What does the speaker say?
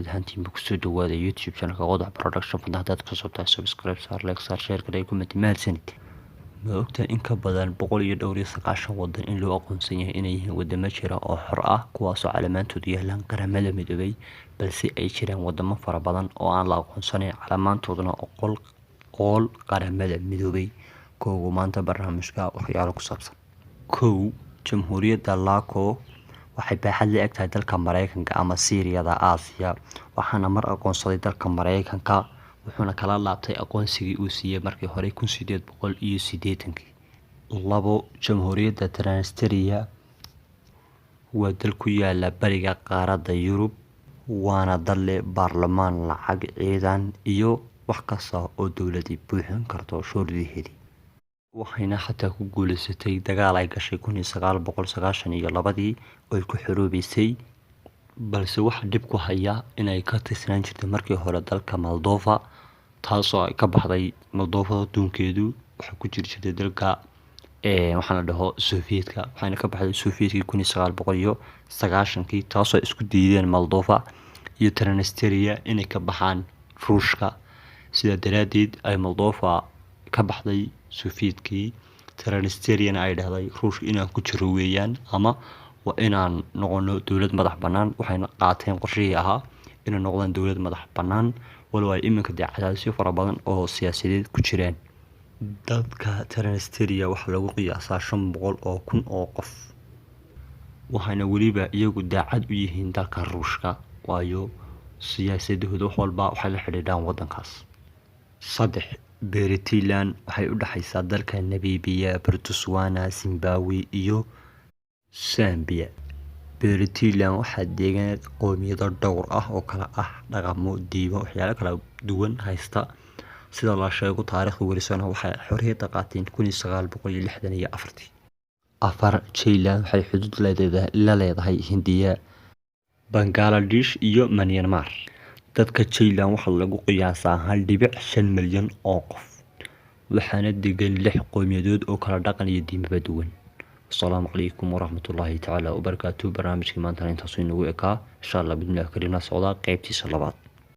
Ahaantiinba kusoo dhawaada YouTube channelka Qodax Production. Fadlan haddaad kasoo tahay, subscribe saar, like saar, share garay, comment. Mahadsanid. Ma ogtahay in ka badan 194 wadan in loo aqoonsan yahay inay yihiin wadamo jira oo xor ah, kuwaasoo calamaantoodu yaalaan Qaramada Midoobay, balse ay jiraan wadamo fara badan oo aan la aqoonsanayn, calamaantooduna oqol qool Qaramada Midoobay? Koogu maanta barnaamijka waxyaalo ku saabsan. Kow, Jamhuuriyadda Lako waxay baaxad la eg tahay dalka Mareykanka ama Siiriyada Aasiya, waxaana mar aqoonsaday dalka Mareykanka, wuxuuna kala laabtay aqoonsigii uu siiyey markii hore 1880-kii. Labo, Jamhuuriyadda Transnistria waa dal ku yaala bariga qaaradda Yurub, waana dal leh baarlamaan, lacag, ciidan iyo wax kasta oo dowladi buuxin karto shuruudaheedii, waxayna xataa ku guuleysatay dagaal ay gashay 1992-dii oo ay ku xoroobeysay. Balse waxaa dhib ku haya inay ka tirsanaan jirtay markii hore dalka Moldova, taasoo ay ka baxday Moldova. Duunkeedu waxay ku jiri jirtay dalka waxaa la dhaho Sovietka, waxayna ka baxday Sovietkii 1990-kii, taasoo ay isku diideen Moldova iyo Transnistria inay ka baxaan Ruushka. Sidaa daraadeed ay Moldova ka baxday Sovietkii, Transnistriana ay dhahday Ruushka inaan ku jiro weeyaan ama waa inaan noqono dowlad madax bannaan. Waxayna qaateen qorshihii ahaa inay noqdaan dowlad madax bannaan, walow ay iminka dee cadaadisyo fara badan oo siyaasadeed ku jiraan. Dadka Transnistria waxaa lagu qiyaasaa 500,000 oo qof, waxaana weliba iyagu daacad u yihiin dalka Ruushka, waayo siyaasadahooda wax walba waxay la xidhiidhaan wadankaas. Saddex, Beruteland waxay u dhexaysaa dalka Namibiya, Botswana, Zimbabwe iyo Zambia. Beruteland waxaa deegaan qowmiyado dhowr ah oo kala ah dhaqamo, diimo, waxyaalo kala duwan haysta. Sida la sheego, taariikhda werisana, waxay xorriyadda qaateen 1964-tii. Afar, Jayland waxay xuduud la leedahay Hindiya, Bangaladesh iyo Myanmar. Dadka Jayland waxaa lagu qiyaasaa 1.5 milyan oo qof, waxaana degan lix qowmiyadood oo kala dhaqan iyo diimaba duwan. Asalaamu calaykum waraxmatullaahi tacaala wabarakaatu. Barnaamijkii maantana intaasuu inagu ekaa. Insha Allah, bismillahi kariim, la socdaa qeybtiisa labaad.